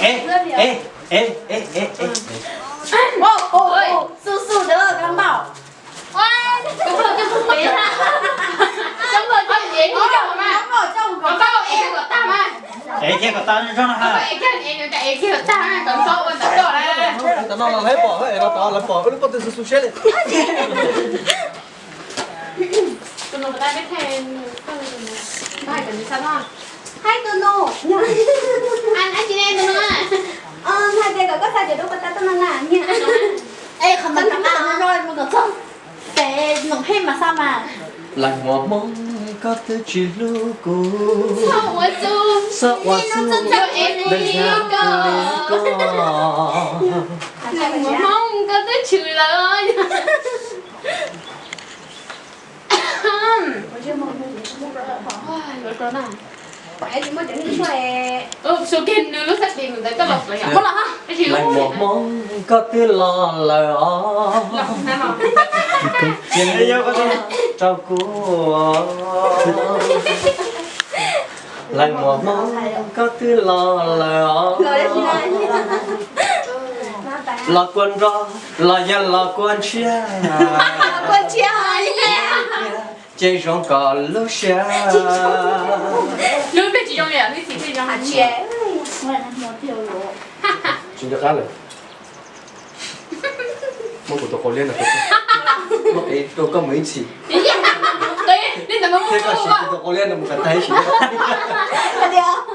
Ê, ê, ê, ê, ê, ê. Ôi, ôi, ôi, su su đỡ cán bộ. Ôi, cán bộ cho một bé ha. Cán bộ cho một bé đi đâu mà. Cán bộ cho một cán bộ. Cán bộ ê cho cậu ta mà. Ê cho cậu ta nó cho nó ha. Cán bộ ê cho ê, ê cho cậu ta mà, cậu cho ôn tập rồi đấy. Tao no là lấy bỏ, lấy bỏ, lấy bỏ từ su su xếp đi. Tụi nó tao biết thêm. Hai cái gì sao nó? Hai tụi nó. Anh, anh chị em tụi nó à? Ờ, hai cái có có sao để đâu có tao tụi nó nè, nha. Ê, không tao tao tao nó rồi mà có không? Để nó hết mà sao mà? Lais muas Hmoob koj twb tsis hlub kuv, xav ua txuj, xav ua txuj, ntawm nyab kuv li koj. Lais muas Hmoob koj twb tshwm lawm. Lais muas Hmoob koj twb los lawm os, rau kuv. Lais muas Hmoob koj twb los lawm os, los kua nrog los yog los kua ntshiab, ces zoo kom lub siab. Tsis nco qab lawm. Muab kuv tus qau liab no, muab qev rau koj mus ib txhis. Thiab koj siv kuv tus qau liab no mus kom tag ib sim.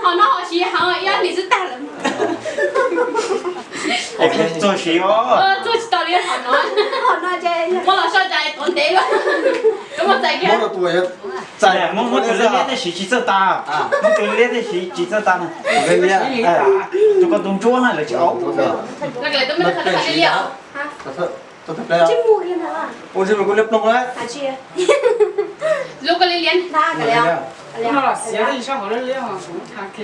Hom no ho siv heev ib ob hlis xwb tag lawm. Txuag siv os. Txuag tsis tau li hom no. Muab los soj tsa tuav ntev lawm. Muab no tus txais, muab tus liab liab thiaj siv tsis txawj tas. Muab tus liab thiaj siv tsis txawj tas na. Tus koj tus ntsuab na lawv tsis au. Ua tsis mus kuv liab ploog na. Lub koj liab liab.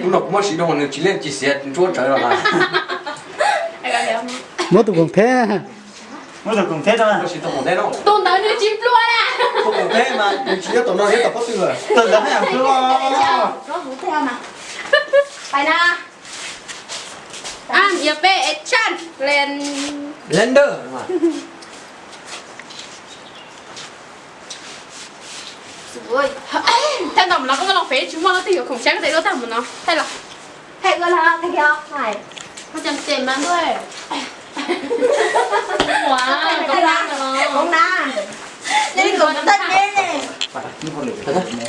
Lub no kuv muab siv rau nws tsis liab tsis xiav ntsuab tsawv los lawm. Muab tus koom theb. Muab tus koom theb rau. Tus ntawd nws tsis nplua na. Tus koom theb mas nws tsis nyob tom no, nyob tom pob tw lawm. Tus ntawd haj yam nplua. Pais na. Am, yog peb es tshaj len. Lender. Thaij ntau mus no koj muab loo fem tsis muaj leej twg yuav khoom saib koj tes duab tag mus no. Thaij los. Thaij ua los thaij kiag hais. Koj cam tes mas ntuj. Ua, koob na. Koob na. Li koob thaij peb ne.